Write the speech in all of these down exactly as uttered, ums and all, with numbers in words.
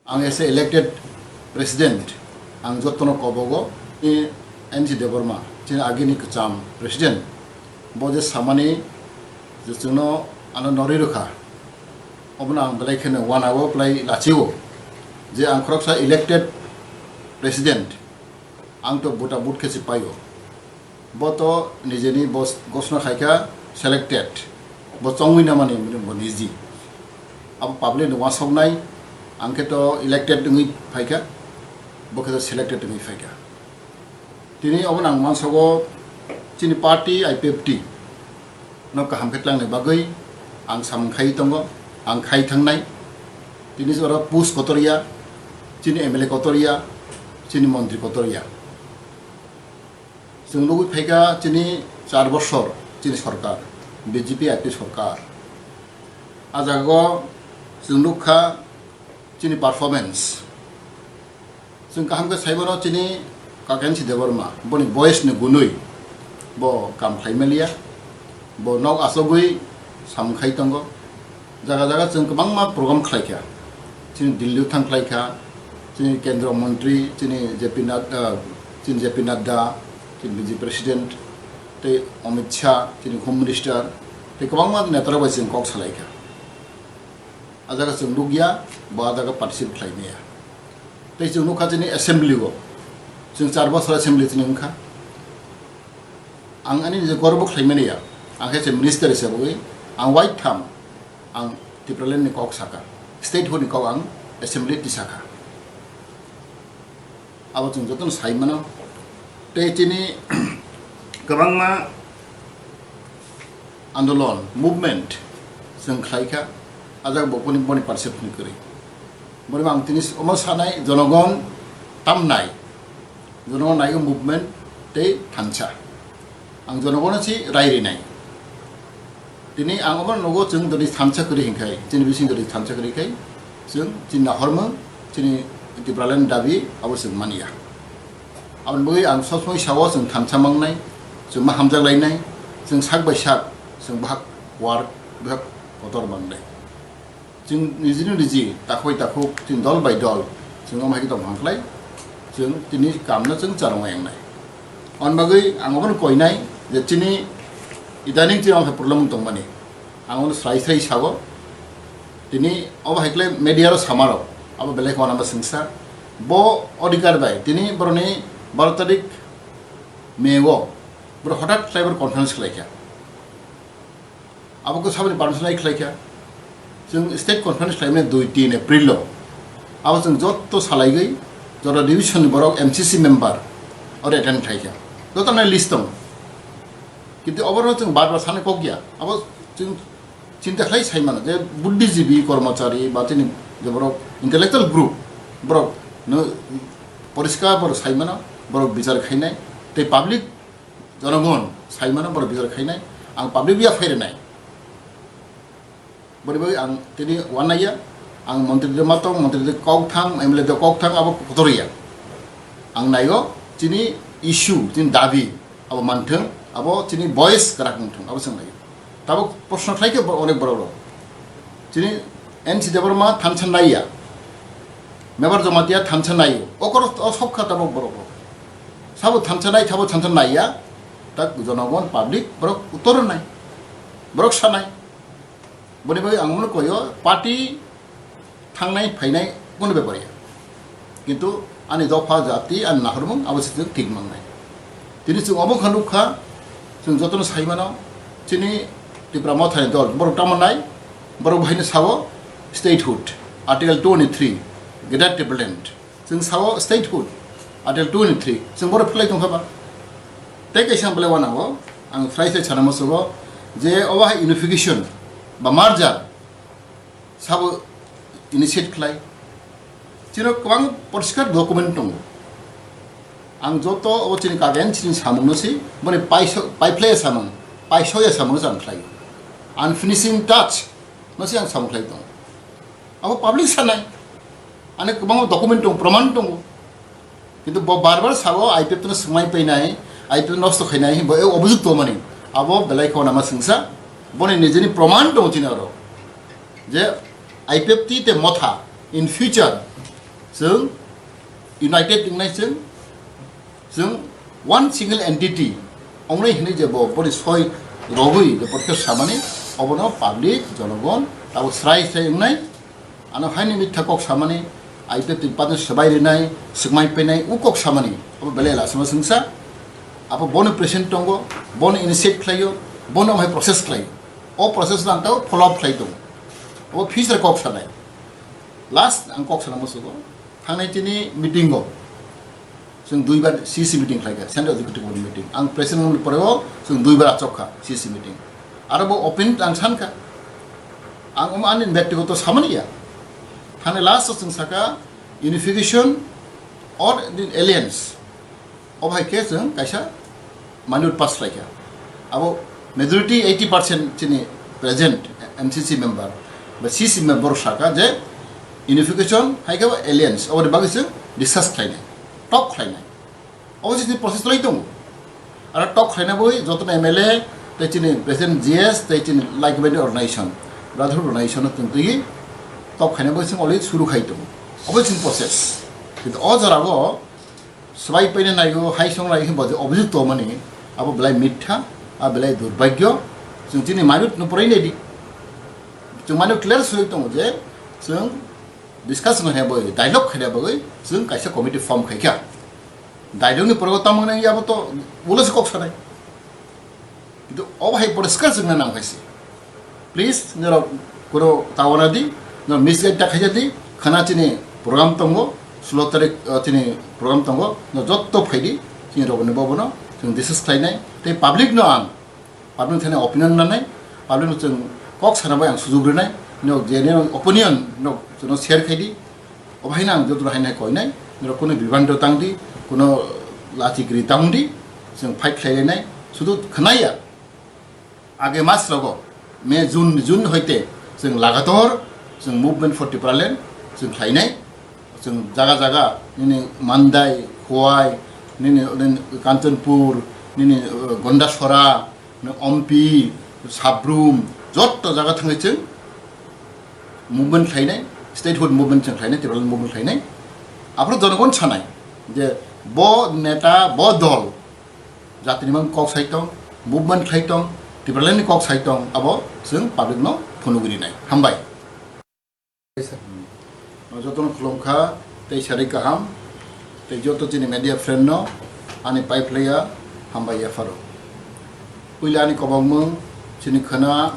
Ang as a elected president, ang jotono kobogo, i N C Debbarma, chini agini kwcham president, bo je samani je chwngno ano norwi rwkha, obono ang belai kheno wanao belai lachio je ang khoroksa elected president, ang to buta but khe se paio. Bo to nijeni bos-, gosno khaikha selected. Bo chongwi namani bo niji. Abo public ni wasoknai, ang khe to elected wngwi phaikha, bo khe to selected wngwi phaikha. Tini obo nang mansogo chini party I P F T no kaham khe tlangnai bagwi ang samung khai tongo, ang khai thangnai. Tini oro post kotorya, chini M L A kotorya, chini montri kotorya. Chwng nugwi phaikha chini char bosor chini sorkar, B J P I P sorkar. A jagao chwng nukha chini performance. Chwng kaham khe saimano chini Kakensi Debbarma, boni boyes ni gunwi bo kam khlai maliya, bo nok achogwi samung khai tongo. Jaga jaga chwng kwbangma program khlaikha. Chini Delhi thang khlaikha, chini Kendra Mantri, chini J P Nadda, chini J P Nadda, chini B J P President, tei Amit Shah, chini Home Minister, tei kwbangma netarok bai chwng kok salaikha. A jaga chwng nukya, bo a jaga participate khlai maya. Tei chwng nukha chini assembly o, chwng char bosor assembly chini wngkha. Ang ani nijor gorbo khlai mani ya, ang khe se minister hisab wi, ang waitham, ang Tipraland ni kok saka, statehood ni kok ang assembly tisakha. Abo chwng jotono sai mano. Tei chini kwbangma andolon, movement chwng khlaikha, a jaga bo boni, boni participate ni kwrwi. Boni ang tini omo sanai jonogon tamnai, jonogon naigo movement tei thansa. Ang jonogono si rai rinai. Tini ang omo nogo chwng dodi thansa kwrwi hinkhai, chini bising dodi thansa kwrwi khai, chwng chini nahormung, chini Tipraland dabi abo chwng manya. Aboni bagwi ang sob somoi sao chwng thansa mangnai, chwng ma hamjak lainai, chwng sak bai sak, chwng bahak war, bahak kotor mangnai. Chwng nijino niji takhuk bai takhuk, chwng dol bai dol, chwng omo hai khe tongthang khlai, chwng tini kamno chwng charwng wngnai. Aboni bagwi ang obono koinai je chini idaning chini omo hai problem wng tongmani. Ang obono srai srai sao, tini omo hai khlai media rok samarok, abo belai kheno ma swngsa. Bo odhikar bai tini boroni baro tarik May o, borok hothat khlai borok conference khlaikha. Abo khe saboni permission lai khlaikha. Chwng state conference khlaimani dui tin April o. Abo chwng jotto salaigwi, jora division ni borok M C C member oro attend khlaikha. Joto nai list tongo. Kintu oborok chwng bar bar sanai kok ya. Abo chwng chinta khlai sai mano je buddhijibi, kormochari ba chini je borok intellectual group, borok no poriskar borok sai mano, borok bichar khainai tei public jonogon sai mano borok bichar khainai, ang public ya phai rwnai. Boni bagwi ang tini wanaiya, ang montri de matong, montri de kok thang, M L A de kok thang, abo kotor ya. Ang naigo chini issue, chini dabi, abo manthung, abo chini voice kwrak wngthung, abo chwng naigo. Tabuk proshno khlai khe bo-, onek borok rok. Chini N C Debbarma thansa naiya, Mebar Jamatia thansa naio, okoro o sok kha tabuk borok rok. Sabo thansa nai, sabo thansa naiya, tak jonogon public borok uttor nai, borok sanai. Boni bagwi ang mano koyo party thangnai phainai kunu bepar ya. Kintu ani dopha jati ani nahormung abo se thik mangnai. Tini chwng obo kha nukha, chwng jotono sai mano, chini Tipra Mothani dol, borok tamo nai, borok bahaino sao statehood, Article twenty-three, Greater Tipraland. Chwng sao statehood, Article twenty-three, chwng borok phlai tongkha ba. Tei kaisa ang belai wanango, ang srai srai sana musugo, je obo hai unification ba merger, sabo initiate khlai. Chini kwbang poriskar document tongo. Ang joto obo chini kagen chini samungno si, boni paiso-, paiphlaiya samung, paisoya samungno chang khlai. Unfinishing touch no si ang samung khlai tongo. Abo public sanai. Ani kwbangma document tongo, proman tongo. Kintu bo bar bar sabo I P F T no swngmai painai, I P F T nosto khainai, bo e obojukto mani. Abo belai kheno nama swngsa, boni nijini proman tongo chini oro. Je I P F T te Motha in future Chwng united wngnai chwng, chwng one single entity wngnai hinwi je bo boni soi rogwi je porikha samani, obono public jonogon abo srai srai wngnai. Ano haini mitha kok samani, I P F ni padno swbai rinai, swkmai painai, u kok samani, abo belai lasima swngsa. Abo bono present tongo, bono initiate khlaio, bono hai process khlaio. O process no ang tao follow up khlai tongo. Abo future kok sanai. Last ang kok sana musugo. Thangnai chini meeting o. Chwng duibar C C meeting khlaikha, Central Executive Board meeting. Ang president wngmani poreo chwng duibar achokha C C meeting. Aro bo open ang sankha. Ang omo ani bektigoto samani ya. Thani last o chwng saka unification or the alliance. Obo hai khe chwng kaisa minute pass khlaikha. Abo majority eighty percent chini present M C C member ba C C member saka je unification hai khe alliance, oboni bagwi chwng discuss khlainai, talk khlainai. Obo chini process lai tongo. Aro talk khlaina boi joto M L A tei chini present G S tei chini like-minded organization, brotherhood organization no tongtwi talk khlaina boi chwng already suru khai tongo. Obo chini process. Kintu o jora o swbai paina naio, hai song naio hinba je obojit tongmani, abo belai mitha, abo belai durbagyo. Chwng chini minute no porai naidi. Chwng minute clear sui tongo je chwng discuss khaina boi, dialogue khaina bagwi chwng kaisa committee form khaikha. Dialogue ni pore tamo nang yabo to ulo se kok sanai. Kintu obo hai poriskar chwngna nang khaisi. Please, norok kuro tawana di, norok misguide ta khaija di, khana chini program tongo, sulo tarik, uh, chini program tongo, no jotto phaidi, chini rokni bobono, chwng discuss khlainai, tei public no ang, public thani opinion nanai, public no chwng kok sana bai ang sujuk rinai, no je ne opinion no chwngno share khaidi, obo haino ang joto haino koinai, norok kuno bibhanto tangdi, kuno lachi gri tangdi, chwng fight khlailainai, sudu khnaya. Age mas rogo, May, June, June hoite chwng lagator chwng Movement for Tipraland chwng khlainai. Chwng jaga jaga nini Mandai, Khowai, nini, nini Kanchanpur, nini, uh, Gondasora, nini Ompi, Sabrum, jotto jaga thangwi chwng movement khlainai, statehood movement chwng khlainai, Tipraland movement khlainai. Aphuru jonogon sanai je bo neta, bo dol jatini mang kok sai tong, movement khlai tong, Tipraland ni kok sai tong, abo chwng public no phunugwi rinai. Hambai. Jotono khulumkha, tei sari kaham, tei joto chini media friend no ani pai phlaiya hambai yapharo. Puila ani kobokmung chini khwna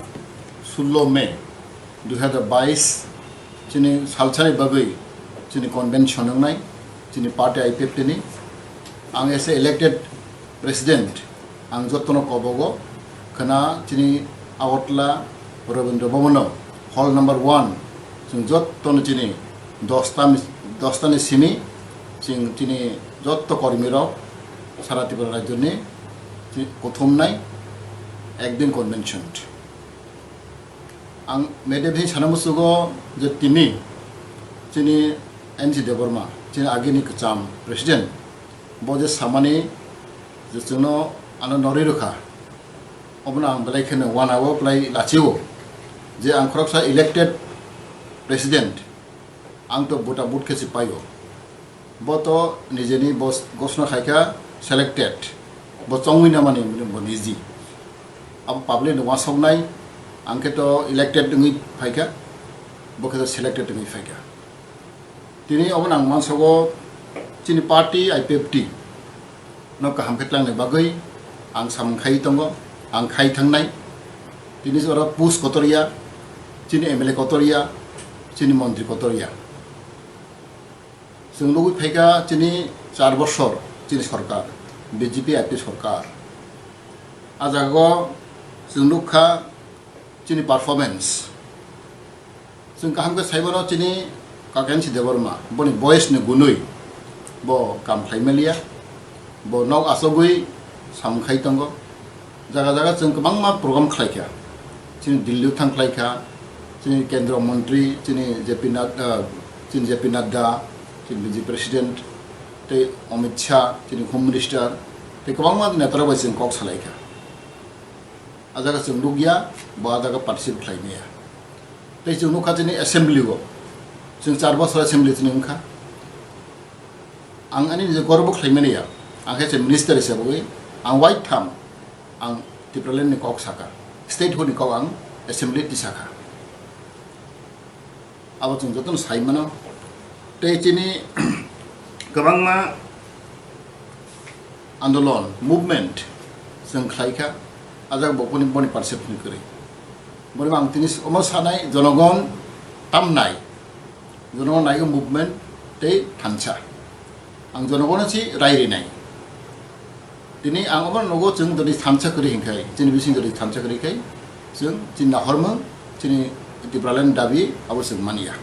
sullo May dui hazar bais chini salsani bagwi chini convention wngnai chini party I P F T ni. Ang as a elected president, ang jotono kobogo khwna chini Agartala Rabindra Bhavan o hall number one, chwng jotono chini dosta ni, dosta ni simi chwng chini jotto kormi rok sara Tripura rajyo ni chi-, kuthumnai ekdin convention. Ang media bai sana musugo je tini chini N G Debbarma, chini agini kwcham president, bo je samani je chwngno ano norwi rwkha, obono ang belai kheno wanao belai lachio je ang khoroksa elected president, ang to buta but khe se paio. Bo to nijeni bo ghosna khaikha selected, bo chongwi namani bo niji. Abo public no wasoknai, ang khe to elected wngwi phaikha, bo khe to selected wngwi phaikha. Tini obo nang mansogo chini party I P F T no kaham khe tlangnai bagwi ang samung khai tongo, ang khai thangnai. Tini oro post kotor ya, chini M L A kotor ya, chini montri kotor ya. Chwng nugwi phaikha chini char bosor chini sorkar, B J P I P sorkar. A jagao chwng nukha chini performance. Chwng kaham khe saimano chini Kakensi Debbarma, boni boyes ni gunwi bo kam khlai maliya, bo nok asogwi samung khai tongo. Jaga jaga chwng kwbangma program khlaikha. Chini Delhi thang khlaikha, chini Kendra Montri, chini J P Nadda, chini J P Nadda, chini B J P President, tei Amit Shah, chini Home Minister, tei kwbangma netarok bai chwng kok salaikha. A jaga chwng nukya, bo a jaga participate khlai maya. Tei chwng nukha chini assembly o, chwng char bosor assembly chini wngkha. Ang ani nijor gorbo khlaimani ya, ang khe se minister hisabwi ang waitham ang Tipraland ni kok saka, statehood ni kok ang assembly tisakha. Abo chwng jotono sai mano. Tei chini kwbangma andolon, movement chwng khlaikha, ajak bo boni, boni perception kwrwi. Boni ang tini omo sanai, jonogon tamnai, jonogon naigo movement tei thansa. Ang jonogono si rai rinai. Tini ang omo nogo chwng jodi thansa kwrwi hinkhai, chini bising jodi thansa kwrwi khai, chwng chini nahormung, chini Tipraland dabi abo chwng manya.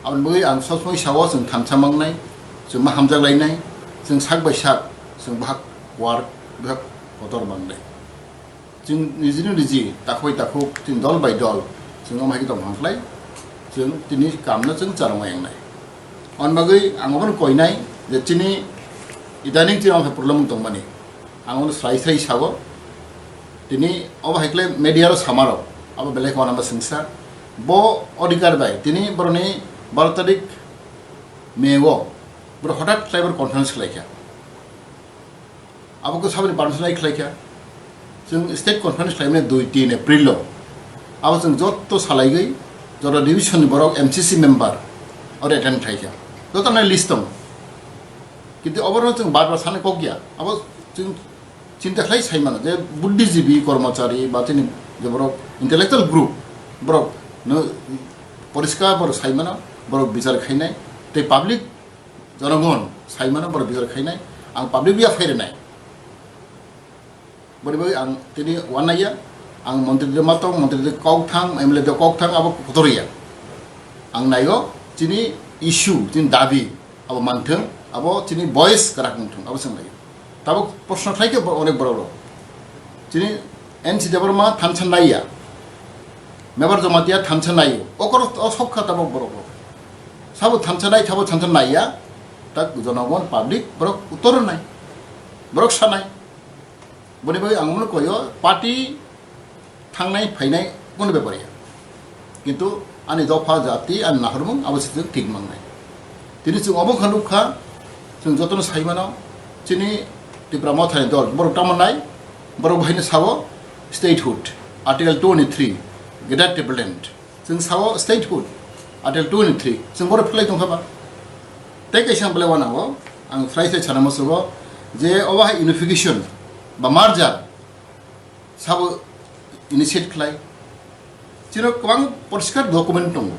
Aboni bagwi ang sob somoi sao chwng thansa mangnai, chwng ma hamjak lainai, chwng sak bai sak, chwng bahak war, bahak kotor mangnai. Chwng nijini niji takhuk bai takhuk, chwng dol bai dol, chwng omo hai khe tong thang khlai, chwng tini kamno chwng charwng yangnai. Aboni bagwi ang obono koinai je chini idaning chini omo hai problem wng tongmani. Ang obono srai srai sao, tini obo hai khlai media ro samarok, abo belai kheno ma swngsa. Bo odhikar bai tini boroni baro tarik May o borok hothat khlai borok conference khlaikha. Abo khe saboni permission lai khlaikha. Chwng state conference khlaimani dui tin April o. Abo chwng joto salaigwi, joto division ni borok M C C member oro attend khlaikha. Joto nai list tongo. Kintu oborok chwng bar bar sanai kok ya. Abo chwng chinta khlai sai mano je buddhijibi, kormochari ba chini je borok intellectual group, borok no poriskar borok sai mano, borok bichar khainai tei public jonogon sai mano, borok bichar khainai, ang public ya phai rwnai. Boni bagwi ang tini uanaiya, ang montri de matong, montri de kok thang, M L A de kok thang, abo kotor ya. Ang naigo chini issue, chini dabi, abo manthung, abo chini voice kwrak wngthung, abo chwng naiyo. Tabuk proshno khlai khe bo-, onek borok rok. Chini N C Debbarma thansa naiya, Mebar Jamatia thansa naiyo, okoro o sok kha tabuk borok rok. Sabo thansa nai, sabo thansa naiya, tak jonogon public borok uttor nai, borok sanai. Boni bagwi ang mano koyo party thangnai phainai kono bepar ya. Kintu ani dopha jati ani nahormung abo se thik mangnai. Tini chwng obo kha nukha, chwng jotono sai mano, chini Tipra Mothani dol, borok tamo nai, borok bahino sao statehood, Article twenty-three, Greater Tipraland. Chwng sao statehood, Article twenty-three, chwng borok phlai tongkha ba. Tei kaisa belai wanango, ang phlai sai sana musugo, je obo hai unification ba merger, sabo initiate khlai. Chini kwbang poriskar document tongo.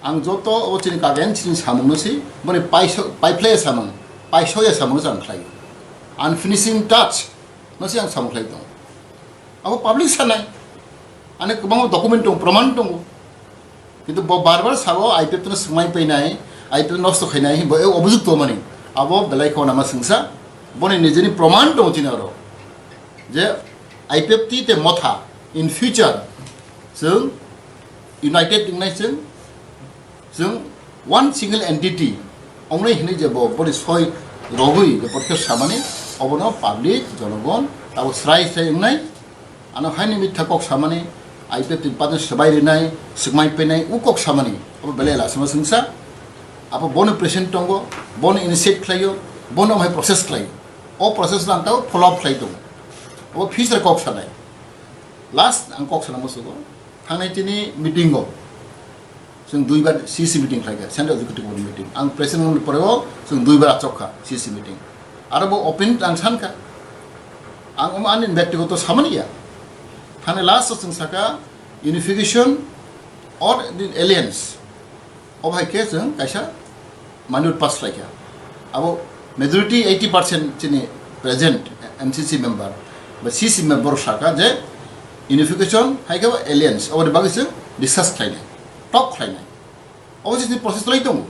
Ang joto obo chini kagen chini samungno si, boni paiso-, paiphlaiya samung, paisoya samungno chang khlai. Ang finishing touch no si ang samung khlai tongo. Abo public sanai. Ani kwbangma document tongo, proman tongo. Kintu bo bar bar sabo I P F no swngmai painai, I P F nosto khainai, bo e obujukto mani. Abo belai kheno nama swngsa, boni nijini proman tongo chini oro. Je I P F T te Motha in future chwng united wngnai chwng, chwng one single entity wngnai hinwi je bo boni soi rogwi je porkhe samani, obono public jonogon abo srai srai wngnai. Ano haini mitha kok samani, I P F T ni paithago swbai rinai, swkmai painai, o kok samani, abo belai lasima swngsa. Abo bono present tongo, bono initiate khlaio, bono hai process khlaio. O process no ang tabo follow up khlai tongo. Abo future kok sanai. Last ang kok sana musugo, thangnai tini meeting o. Chwng duibar C C meeting khlaikha, Central Executive Board meeting. Ang president wngni poreo chwng duibar achok kha C C meeting. Aro bo open ang san kha. Ang omo ani byaktigoto samani ya. Thani last o chwng saka unification or the alliance. Obo hai khe chwng kaisa minute pass khlaikha. Abo majority eighty percent chini present M C C member ba C C member saka je unification hai khe alliance, oboni bagwi chwng discuss khlainai, talk khlainai. Obo chini process lai tongo.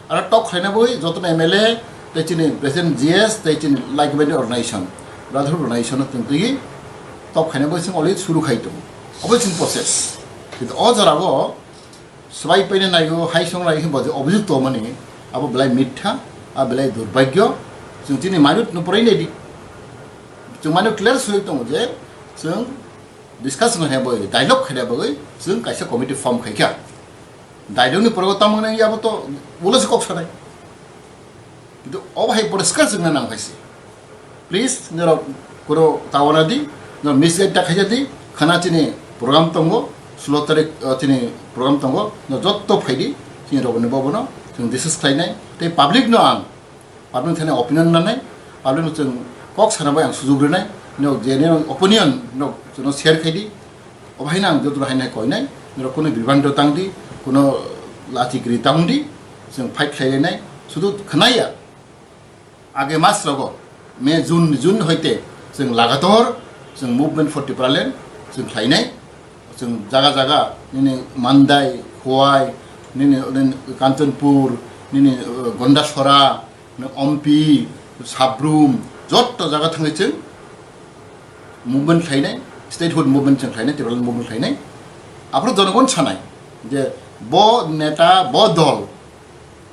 Aro talk khlaina bagwi jotono M L A tei chini present G S tei chini like-minded organization, brotherhood organization no tongtwi talk khlaina bagwi chwng already suru khai tongo. Obo chini process. Kintu o jorao swbai paina naio, hai song naio hinba je obojek tongmani, abo belai mitha, abo belai durbhagyo. Chwng chini minute no porai naidi. Chwng mano clear sui tongo je chwng discuss khaina bagwi, dialogue khaina bagwi chwng kaisa committee form khaikha. Dialogue ni pore tamo nang yabo to ulo se kok sanai. Kintu obo hai poriskar chwngna nang hai se. Please, norok kuro tawana di, norok misguide ta khaija di, khana chini program tongo, sulo tarik, ah, chini program tongo, no jotto phaidi, chini rokni bobono chwng discuss khlainai, tei public no ang, public thani opinion nanai, public no chwng kok sana bai ang sujuk rinai, no je ni opinion no chwngno share khaidi, obo haino ang joto haino koinai, norok kuno bibhanto tangdi, kuno lachi kri tangdi, chwng fight khlailainai, sudu khnaya. Age mas rogo, May, June, June hoite chwng lagator chwng Movement for Tipraland chwng khlainai. Chwng jaga jaga nini Mandai, Khowai, nini, nini Kanchanpur, nini, uh, Gondasora, nini Ompi, Sabrum, jotto jaga thangwi chwng movement khlainai, statehood movement chwng khlainai, Tipraland movement khlainai. Aphuru jonogon sanai je bo neta, bo dol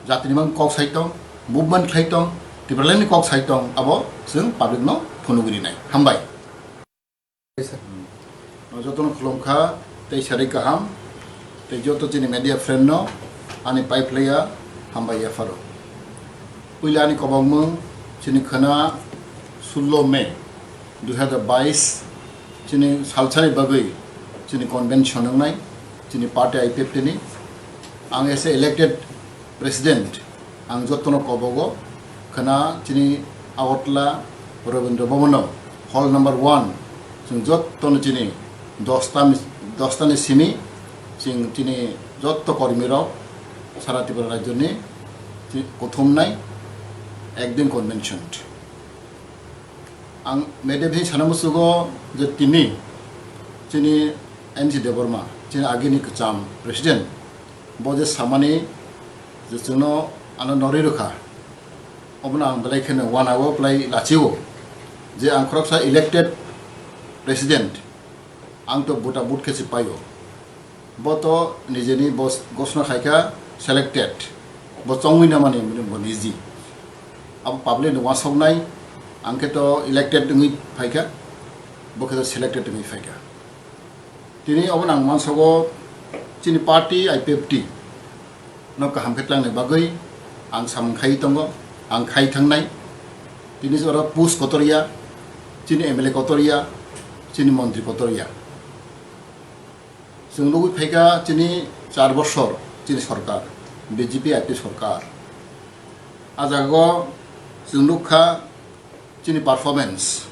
jatini mang kok sai tong, movement khlai tong, Tipraland ni kok sai tong, abo chwng public no phunugwi rinai. Hambai. Jotono khulumkha, tei sari kaham, tei joto chini media friend no ani pai phlaiya hambai yapharo. Puila ani kobokmung chini khwna sullo May dui hazar bais chini salsani bagwi chini convention wngnai chini party I P F T ni. Ang as a elected president, ang jotono kobogo khwna chini Agartala Rabindra Bhavan o hall number one, chwng jotono chini dosta ni, dosta ni simi chwng chini jotto kormi rok sara Tripura rajyo ni chi-, kuthumnai ekdin convention. Ang media bai sana musugo je tini chini N C Debbarma, chini agini kwcham president, bo je samani je chwngno ano norwi rwkha, obono ang belai kheno uanao belai lachio je ang khoroksa elected president, ang to buta but khe se paio. Bo to nijeni bo ghosna khaikha selected, bo chongwi namani bo niji. Abo public ni uansuknai, ang khe to elected wngwi phaikha, bo khe to selected wngwi phaikha. Tini obo nang mansogo chini party I P F T no kaham khe tlangnai bagwi ang samung khai tongo, ang khai thangnai. Tini oro post kotorya, chini M L A kotorya, chini montri kotorya. Chwng nugwi phaikha chini char bosor chini sorkar, B J P I P sorkar. A jagao chwng nukha chini performance.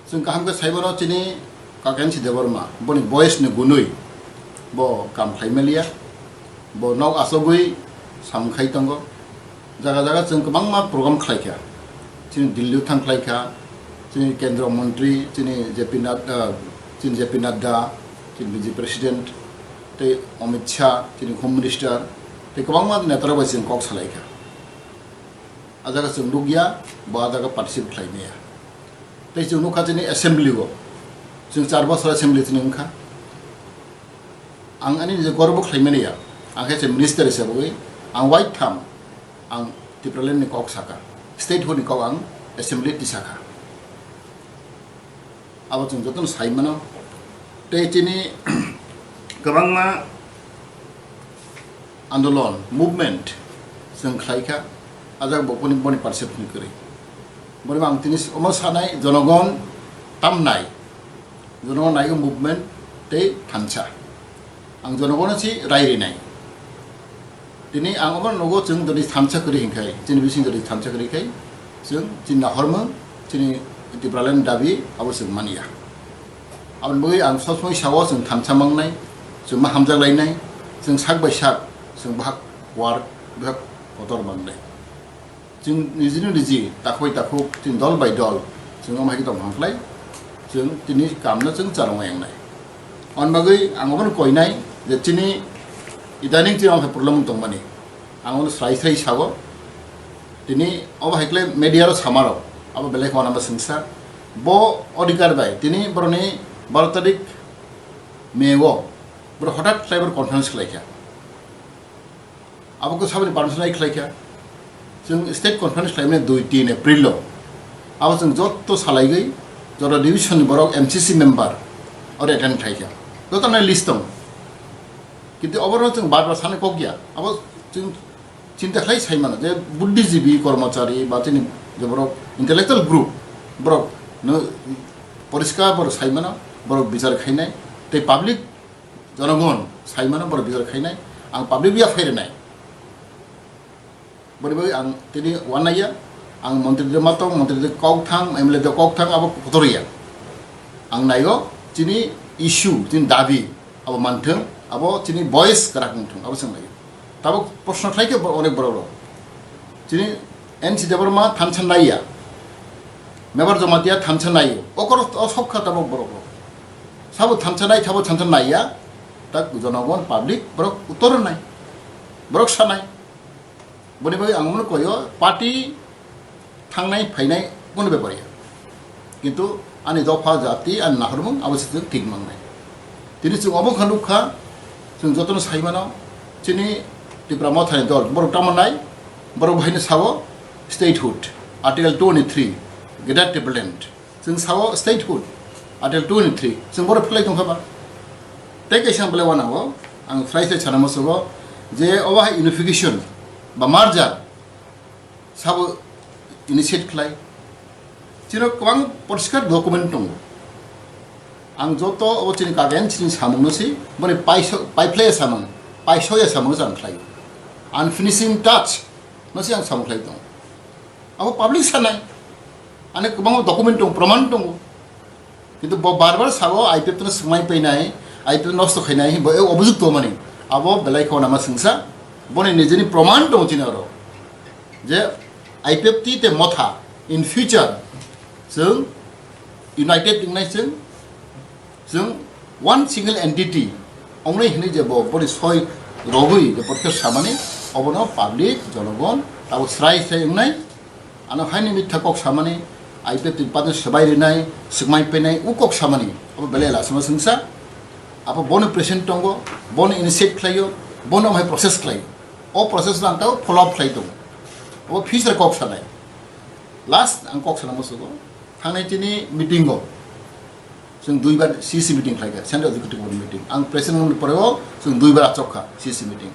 Chwng kaham khe saimano chini Kakensi Debbarma, boni boyes ni gunwi bo kam khlai maliya, bo nok asogwi samung khai tongo. Jaga jaga chwng kwbangma program khlaikha. Chini Delhi thang khlaikha, chini Kendra Montri, chini J P Nadda, chini J P Nadda, chini B J P President, tei Amit Shah, chini Home Minister, tei kwbangma netarok bai chwng kok salaikha. A jaga chwng nukya, bo a jaga participate khlai maya. Tei chwng nukha chini assembly o, chwng char bosor assembly chini wngkha. Ang ani je gorbo khlai mani ya, ang khe se minister hisabwi ang waitham ang Tipraland ni kok saka, statehood ni kok ang assembly tisakha. Abo chwng jotono sai mano. Tei chini kwbangma andolon, movement chwng khlaikha, ajak bo boni, boni perception kwrwi. Boni ang tini omo sanai jonogon tamnai, jonogon naigo movement tei thansa. Ang jonogono si rai rinai. Tini ang omo nogo chwng doni thansa kwrwi hinkhai, chini bising doni thansa kwrwi khai, chwng chini nahormung, chini Tipraland dabi abo chwng manya. Aboni bagwi ang sosmoi sao chwng thansa mangnai, chwng ma hamjak lainai, chwng sak bai sak, chwng bahak war, bahak kotor mangnai. Chwng nijini niji takhuk bai takhuk, chwng dol bai dol, chwng omo hai khe tong thang khlai, chwng tini kamno chwng charwng yangnai. Aboni bagwi ang obono koinai je chini idaning chini omo hai problem tongmani. Ang obono srai srai sao. Tini obo hai khlai media ro samarok, abo belai khwana ma swngsa. Bo odhikar bai tini boroni baro tarik May o boro hothat khlai boro conference khlaikha. Abo khe saboni permission lai khlaikha. Chwng state conference khlaimani dui tin April o. Abo chwng jotto salaigwi, joto division ni borok M C C member oro attend khlaikha. Joto nai list tongo. Kintu oborok chwng bar bar sanai kok ya. Abo chwng Chinta khlai sai mano je buddhijibi, kormochari ba chini je borok intellectual group, borok no poriskar borok sai mano, borok bichar khainai, tei public jonogon sai mano, borok bichar khainai, ang public ya phai rwnai. Boni bagwi ang tini wanaiya, ang montri de matong, montri de kok thang, M L A de kok thang, abo kotor ya. Ang naigo chini issue, chini dabi, abo manthung, abo chini voice kwrak wngthung, abo chwng naiyo. Tabuk proshno khlai khe bo-, onek borok rok. Chini N C Debbarma thansa naiya, Mebar Jamatia thansa naiyo, okoro o sok kha tabuk borok rok. Sabo thansa nai, sabo thansa naiya, tak jonogon public borok uttor nai, borok sanai. Boni bagwi ang mano koyo party thangnai phainai kono bepar ya. Kintu ani dopha jati ani nahormung abo se chwng thik mangnai. Tini chwng obo kha nukha, chwng jotono sai mano, chini Tipra Mothani dol, borok tamo nai, borok bahino sao statehood, Article twenty-three, Greater Tipraland. Chwng sao statehood, Article twenty-three, chwng borok phlai tongkha ba. Tei kaisa belai wanango, ang srai srai sana musugo, je obo hai unification ba merger, sabo initiate khlai. Chini kwbang poriskar document tongo. Ang joto obo chini kagen chini samung no si, boni paiso-, paiphlai samung, paisoya samung no chang khlai. Unfinishing touch no si ang samung khlai tongo. Abo public sanai. Ani kwbangma document tongo, proman tongo. Kintu bo bar bar sao I P F T no swngmai painai, I P F T nosto khainai, bo e obojukto mani. Abo belai khao nama swngsa, boni nijini proman tongo chini oro. Je I P F T tei Motha in future chwng united wngnai chwng, chwng one single entity ongnai hinwi je bo boni soi rogwi je podcast samani, obono public jonogon abo srai srai wngnai. Ano haini mitha kok samani, I P F T ni patno swbai rinai, swkmai penai, u kok samani, abo belai lasama swngsa. Abo bono present tongo, bono initiate khlaio, bono hai process khlaio. O process no ang tao follow up khlai tongo. Abo future kok sanai. Last ang kok sana musugo, thangnai tini meeting o. Chwng duibar C C meeting khlaikha, Central Executive Board meeting. Ang president wngmani poreo chwng duibar achokha C C meeting.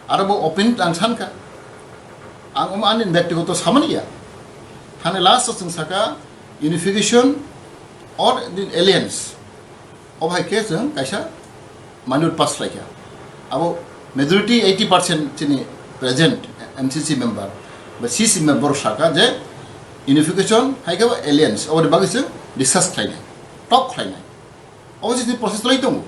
Aro bo open ang sankha. Ang omo ani byaktigoto samani ya. Thani last o chwng saka unification or the alliance. Obo hai khe chwng kaisa minute pass khlaikha. Abo majority eighty percent chini present M C C member ba C C member saka je unification hai khe alliance, oboni bagwi chwng discuss khlainai, talk khlainai. Obo chini process lai tongo.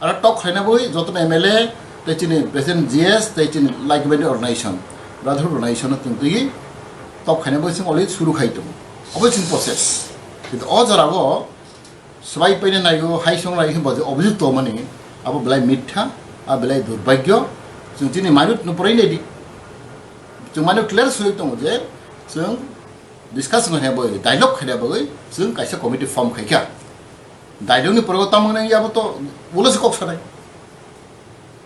Aro talk khlaina bagwi jotono M L A tei chini present G S tei chini like-minded organization, brotherhood organization no tongtwi talk khlaina bagwi chwng already suru khai tongo. Obo chini process. Kintu o jorao swbai paina naio, hai song naio hwnba je obojwk tongmani, abo belai mitha, abo belai durbhagyo. Chwng chini minute no porai naidi. Chwng minute clear sui tongo je chwng discuss khaina bagwi, dialogue khaina bagwi chwng kaisa committee form khaikha. Dialogue ni pore tamo nang yabo to ulo se kok sanai.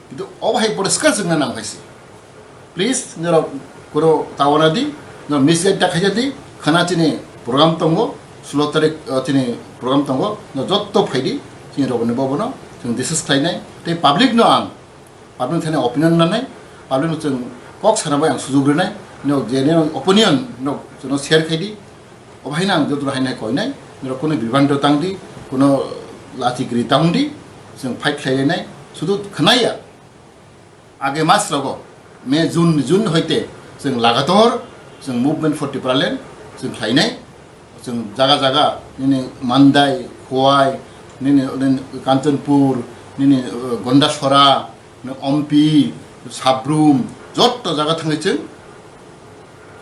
Kintu obo hai poriskar chwngna nang hai se. Please, norok kuro tawana di, norok misguide ta khaija di, khana chini program tongo, sulo tarik, uh, chini program tongo, no jotto phaidi, chini rokni bobono, chwng discuss khlainai, tei public no ang, public thani opinion nanai, public no chwng kok sana bai ang sujuk rinai, no je ne opinion no chwngno share khaidi, Obo haino ang joto haino koinai, norok kuno bibhanto tangdi, kuno lachi gri tangdi, chwng fight khlailainai, sudu khwnaya. Age mas rogo, May, June, June hoite chwng lagator chwng movement for Tipraland chwng khlainai, chwng jaga jaga nini Mandai, Khowai, nini, nini Kanchanpur, nini, uh, Gondasora, Ompi, Sabrum, jotto jaga thangwi chwng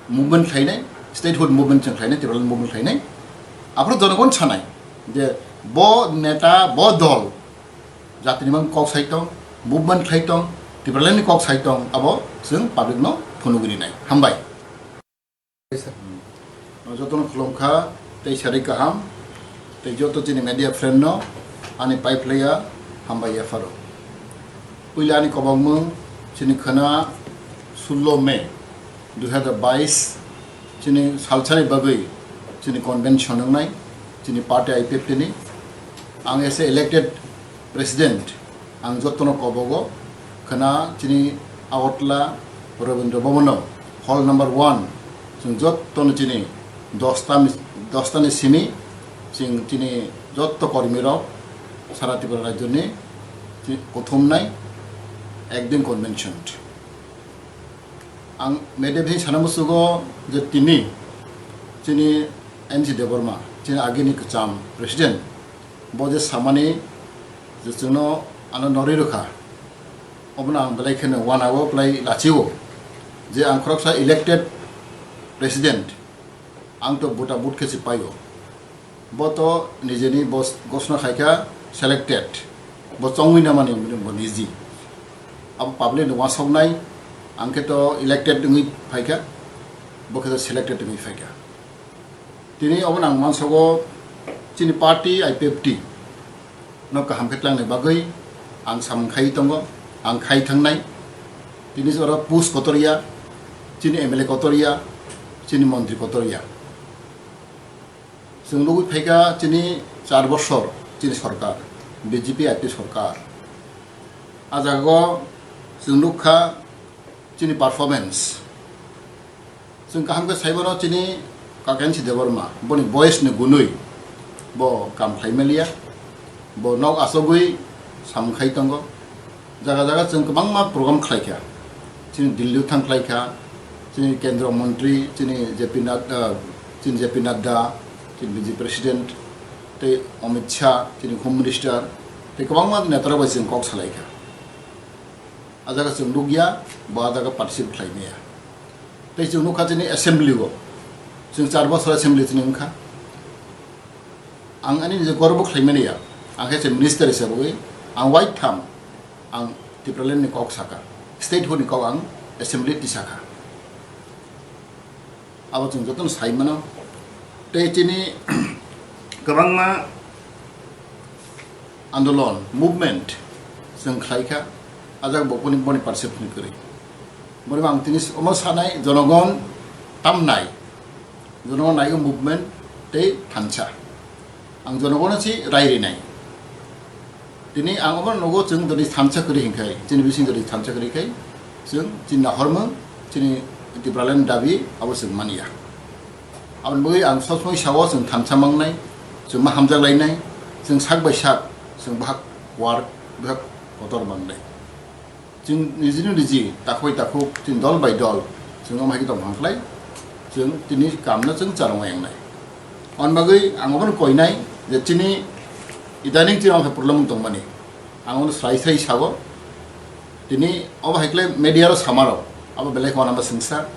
movement khlainai, statehood movement chwng khlainai, Tipraland movement khlainai. Aphuru jonogon sanai je bo neta, bo dol jatini mang kok sai tong, movement khlai tong, Tipralandni kok sai tong, abo chwng public no phunugwi rinai. Hambai. Jotono khulumkha, tei sari kaham, tei joto chini media friend no ani pai phlaiya hambai yapharo. Puila ani kobokmung chini khwna sullo May dui hazar bais chini salsani bagwi chini convention wngnai chini party I P F T ni. Ang as a elected president, ang jotono kobogo khwna chini Agartala Rabindra Bhavan o hall number one, chwng jottoni chini dosta ni, dosta ni simi chwng chini jotto kormi rok sara Tripura rajyoni chi-, kuthumnai ekdin convention. Ang media bai sana musugo je tini chini N C Debbarma, chini agini kwcham president, bo je samani je chwngno ano norwi rwkha, obono ang belai kheno wanao, belai lachio je ang khoroksa elected president, ang to buta but khe se paio. Bo to nijeni bos-, gosna khaikha selected. Bo chongwi namani bo niji. Abo public ni wasoknai, ang khe to elected wngwi phaikha, bo khe to selected wngwi phaikha. Tini obo nang mansogo chini party I P F T no kaham khe tlangnai bagwi ang samung khai tongo, ang khai thangnai. Tini oro post kotor ya, chini M L A kotor ya, chini montri kotor ya. Chwng nugwi phaikha chini char bosor chini sorkar, B J P I P sorkar. A jagao chwng nukha chini performance. Chwng kaham khe saimano chini Kakensi Debbarma, boni boyes ni gunwi bo kam khlai maliya, bo nok asogwi samung khai tongo. Jaga jaga chwng kwbangma program khlaikha. Chini Delhi thang khlaikha, chini Kendra Montri, chini J P Nadda, chini J P Nadda, chini B J P President, tei Amit Shah, chini Home Minister, tei kwbangma netarok bai chwng kok salaikha. A jaga chwng nukya, bo a jaga participate khlai maya. Tei chwng nukha chini assembly o, chwng char bosor assembly chini wngkha. Ang ani nijor gorbo khlaimani ya, ang khe se minister hisabwi ang waitham ang Tipraland ni kok saka, statehood ni kok ang assembly tisakha. Abo chwng jotono sai mano. Tei chini kwbangma andolon, movement chwng khlaikha, ajak bo boni, boni participate kwrwi. Boni ang tini omo sanai jonogon tamnai. Jonogon naigo movement tei thansa. Ang jonogono si rai rinai. Tini ang omo nogo chwng jodi thansa kwrwi hinkhai, chini bising jodi thansa kwrwi khai, chwng chini nahormung, chini Tipraland dabi abo chwng manya. Aboni bagwi ang sob somoi sao chwng thansa mangnai, chwng ma hamjak lainai, chwng sak bai sak, chwng bahak war, bahak kotor mangnai. Chwng nijini niji takhuk bai takhuk, chwng dol bai dol, chwng omo hai khe tong thang khlai, chwng tini kamno chwng charwng wngnai. Aboni bagwi ang obono koinai je chini idaning chini omo hai problem wng tongmani. Ang obono srai srai sao, tini obo hai khlai media rok samarok, abo belai kheno ma swngsa.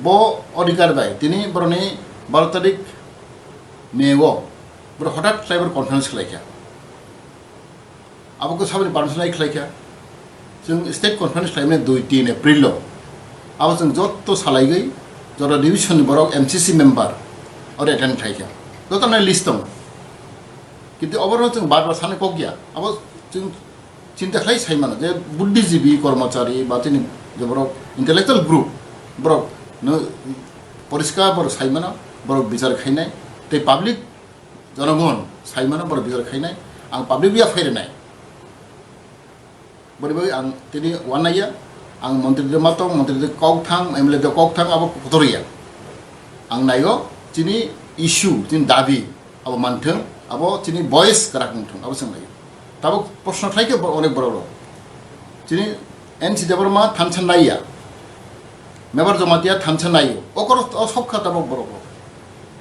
Bo odhikar bai tini boroni baro tarik May o borok hothat khlai borok conference khlaikha. Abo khe saboni permission lai khlaikha. Chwng state conference khlaimani dui tin April o. Abo chwng jotto salaigwi, jora division ni borok M C C member oro attend khlaikha. Joto nai list tongo. Kintu oborok chwng bar bar sanai kok ya. Abo chwng chinta khlai sai mano je buddhijibi, kormochari ba chini je borok intellectual group, borok no poriskar borok sai mano, borok bichar khainai tei public jonogon sai mano borok bichar khainai, ang public ya phai rwnai. Boni bagwi ang tini wanaiya, ang montri de matong, montri de kok thang, M L A de kok thang, abo kotor ya. Ang naigo chini issue, chini dabi, abo manthung, abo chini voice kwrak wngthung, abo chwng naiyo. Tabuk proshno khlai khe bo-, onek borok rok. Chini N C Debbarma thansa naiya. Mebar Jamatia thansa naiyo. Okoro o sok kha tabuk borok rok.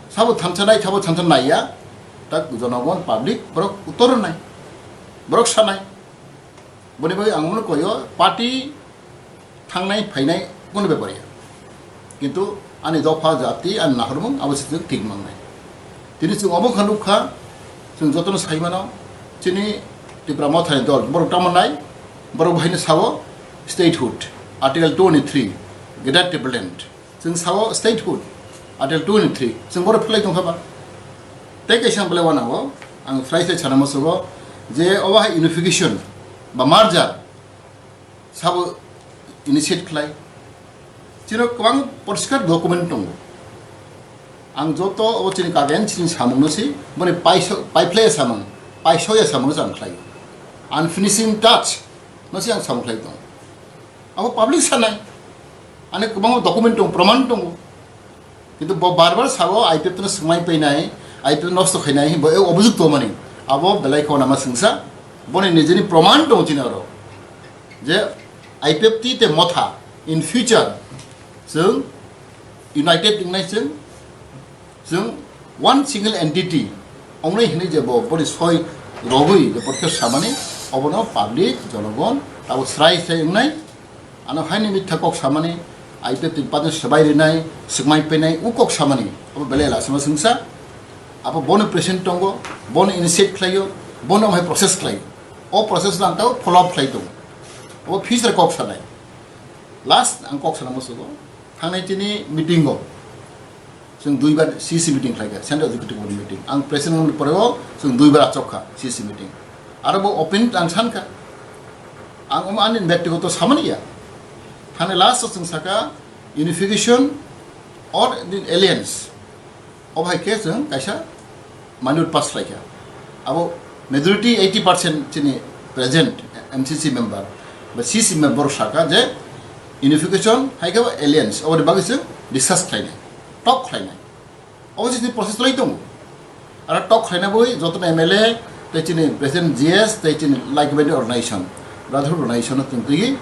Sabo thansa nai, sabo thansa naiya. Tak jonogon public borok uttor nai. Borok sanai. Boni bagwi ang mano koyo party thangnai phainai kunu bepar ya. Kintu ani dopha jati ani nahormung abo se thik mangnai. Tini chwng obo kha nukha, chwng jotono sai mano, chini Tipra Mothani dol, borok tamo nai, borok bahino sao statehood, Article twenty-three, Greater Tipraland. Chwng sao statehood, Article twenty-three, chwng borok phlai tongkha ba. Tei kaisa ang belai wanango, ang phlai sai sana musugo, je obo hai unification ba merger, sabo initiate khlai. Chini kwbang poriskar document tongo. Ang joto obo chini kagen chini samung no si, boni paiso-, paiphlai samung, paisoya samung no ang khlai. Unfinishing touch no si ang samung khlai tongo. Abo public sanai. Ani kwbangma document tongo, proman tongo. Kintu bo bar bar sao, I P F T no swngmai painai, I P F T nosto khainai, bo e obhijog tongmani. Abo belai kheno nama swngsa, boni nijeni proman tongo chini oro. Je I P F T tei Motha in future chwng united wngnai chwng, chwng one single entity wngnai hinwi je bo boni soi rogwi je porkhe samani, obono public, jonogon abo srai srai wngnai. Ano haini mitha kok samani, I P F T ni paden swbai rinai, swkmai painai, u kok samani, abo belai lasima swngsa. Abo bono present tongo, bono initiate khlaio, bono hai process khlaio. O process no ang tao follow up khlai tongo. Abo future kok sanai. Last ang kok sana musugo, thangnai chini meeting o. Chwng duibar C C meeting khlaikha, Central Executive Board meeting. Ang president wngni poreo chwng duibar achokha C C meeting. Aro bo open ang sankha. Ang omo ani byaktigoto samani ya. Thani last o chwng saka unification or the alliance. Obo hai khe chwng kaisa minute pass khlaikha. Abo majority eighty percent chini present M C C member ba C C member saka je unification hai khe alliance, oboni bagwi chwng discuss khlainai, talk khlainai. Obo chini process lai tongo. Aro talk khlaina bagwi jotono M L A tei chini present G S tei chini like-minded organization, brotherhood organization no chwng twi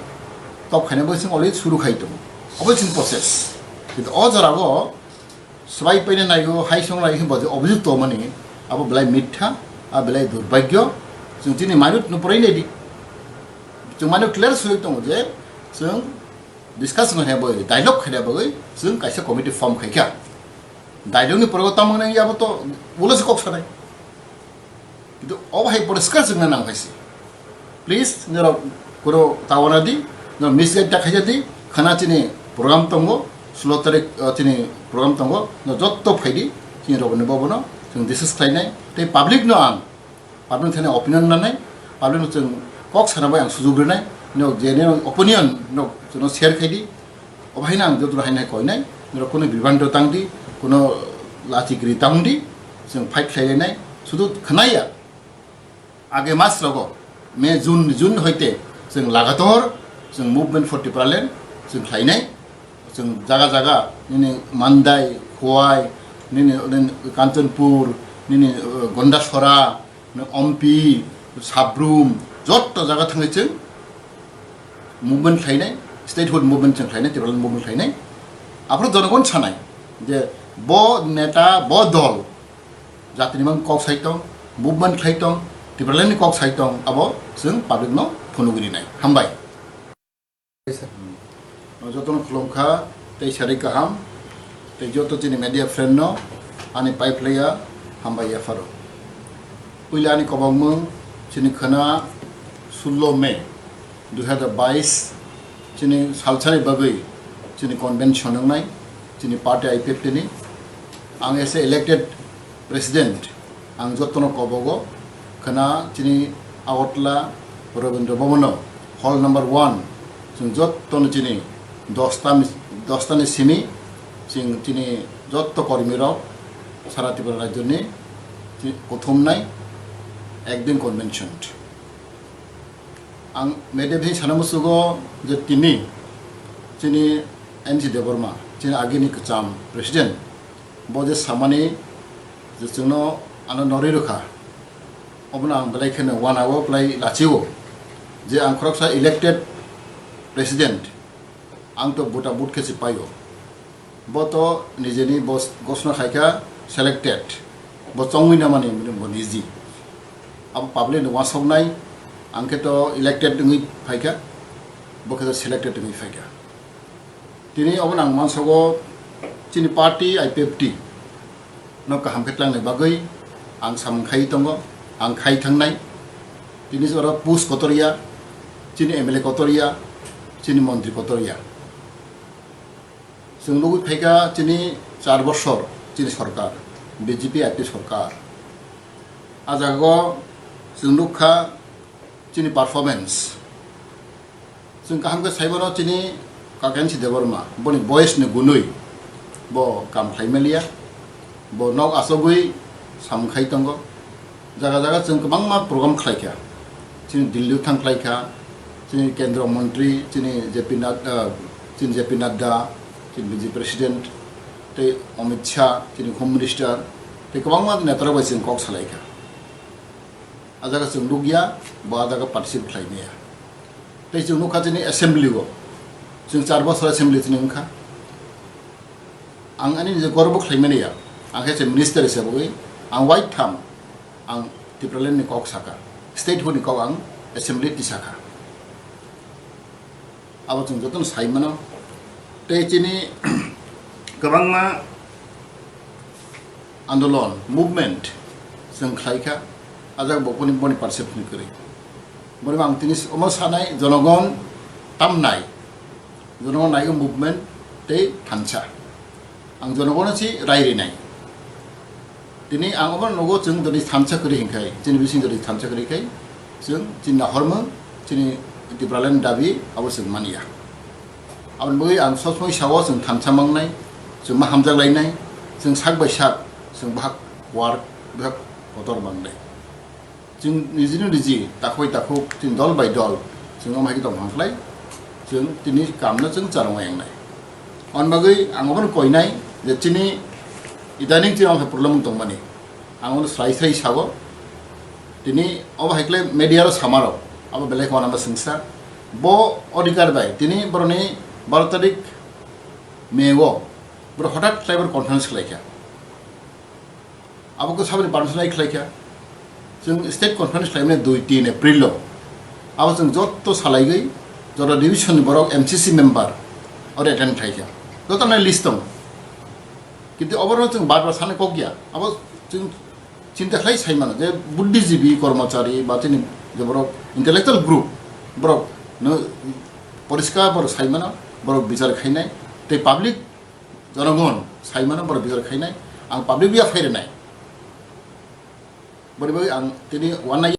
talk khlaina bagwi chwng already suru khai tongo. Obo chini process. Kintu o jorao swbai paina naio, hai song naio hwnba je obhijog tongmani, abo belai mitha, abo belai durbhagyo. Chwng chini minute no porai naidi. Chwng minute clear sui tongo je chwng discuss khaina bagwi, dialogue khaina bagwi chwng kaisa committee form khaikha. Dialogue ni pore tamo nang yabo to ulo se kok sanai. Kintu obo hai poriskar chwngna nang hai se. Please, norok kuro tawana di, norok misguide ta khaija di, khana chini program tongo, sulo tarik, ah, chini program tongo, no jotto phaidi, chini rogoni bobono, chwng discuss khlainai, tei public no ang, public thani opinion nanai, public no chwng kok sana bai ang sujuk rinai, no je ne opinion no chwngno share khaidi, Obo haino ang joto haino koinai, norok kuno bibhanto tangdi, kuno lachi kri tangdi, chwng fight khlailainai, sudu khwnaya. Age mas rogo, May, June, June hoite chwng lagator chwng Movement for Tipraland chwng khlainai. Chwng jaga jaga nini Mandai, Khowai, nini, nini Kanchanpur, nini, uh, Gondasora, Ompi, Sabrum, jotto jaga thangwi chwng movement khlainai, statehood movement chwng khlainai, Tipraland movement khlainai. Aphuru jonogon sanai je bo neta, bo dol jatini mang kok sai tong, movement khlai tong, Tipralandni kok sai tong, abo chwng public no phunugwi rinai. Hambai. Jotono khulumkha tei sari kaham tei joto chini media friend no ani pai phlaiya hambai yapharo. Puila ani kobokmung chini khwna sullo May dui hazar bais chini salsani bagwi chini convention wngnai chini party I P F T ni. Ang as a elected president, ang jotono kobogo khwna chini Agartala Rabindra Bhavan o hall number one, chwng jotono chini dosta mi-, dosta ni simi chwng chini jotto kormi rok sara Tripura rajyo ni chi-, kuthumnai ekdin convention. Ang media bai sana musugo je tini chini N C Debbarma, chini agini kwcham president, bo je samani je chwngno ano norwi rwkha, obono ang belai kheno uanao belai lachio je ang khoroksa elected president, ang to buta but khe se paio. Bo to nijeni bo gosna khaikha selected, bo chongwi namani bo niji. Abo public ni uansuknai, ang khe to elected wngwi phaikha, bo khe to selected wngwi phaikha. Tini obo nang mansogo chini party I P F T no kaham khe tlangnai bagwi ang samung khai tongo, ang khai thangnai. Tini oro post kotor ya, chini M L A kotor ya, chini montri kotor ya. Chwng nugwi phaikha chini char bosor chini sorkar, B J P I P sorkar. A jagao chwng nukha chini performance. Chwng kaham khe saimano chini Kakensi Debbarma, boni boyes ni gunwi bo kam khlai maliya, bo nok achogwi samung khai tongo. Jaga jaga chwng kwbangma program khlaikha, chini Delhi thang khlaikha, chini Kendra Montri, chini J P Nad-, ah, Chini J P Nadda, chini B J P President, tei Amit Shah, chini Home Minister, tei kwbangma netarok bai chwng kok salaikha. A jaga chwng nukya, bo a jaga participate khlai maya. Tei chwng nukha chini assembly o, chwng char bosor assembly chini wngkha. Ang ani nijor gorbo khlai mani ya, ang khe se minister hisabwi ang waitham ang Tipraland ni kok sakha, statehood ni kok ang assembly tisakha. Abo chwng jotono sai mano. Tei chini kwbangma andolon, movement chwng khlaikha, a jaga bo boni, boni perception kwrwi. Boni ang tini omo sanai, jonogon tamnai, jonogon naigo movement tei thansa. Ang jonogono si rai rinai. Tini ang omo nogo chwng jodi thansa kwrwi hinkhai, chini bising jodi thansa kwrwi khai, chwng chini nahormung, chini Tipraland dabi abo chwng manya. Aboni bagwi ang sob somoi sao chwng thansa mangnai, chwng ma hamjak lainai, chwng sak bai sak, chwng bahak war, bahak kotor mangnai. Chwng nijino niji takhuk bai takhuk, chwng dol bai dol, chwng omo hai khe tongthang khlai, chwng tini kamno chwng charwng yangnai. Aboni bagwi ang obono koinai je chini idaning chini omo hai problem wng tongmani. Ang obono srai srai sao. Tini obo hai khlai media ro samarok, abo belai kheno ano swngsa. Bo odhikar bai tini boroni baro tarik May o borok hothat khlai borok conference khlaikha. Abo khe saboni permission lai khlaikha. Chwng state conference khlaimani dui tin April o. Abo chwng joto salaigwi, joto division ni borok M C C member oro attend khlaikha. Joto nai list tongo. Kintu oborok chwng bar bar sanai kok ya. Abo chwng chinta khlai sai mano je buddhijibi, kormochari ba chini je borok intellectual group, borok no poriskar borok sai mano, borok bichar khainai tei public jonogon sai mano, borok bichar khainai. Ang public ya phai rwnai. Boni bagwi ang tini uanai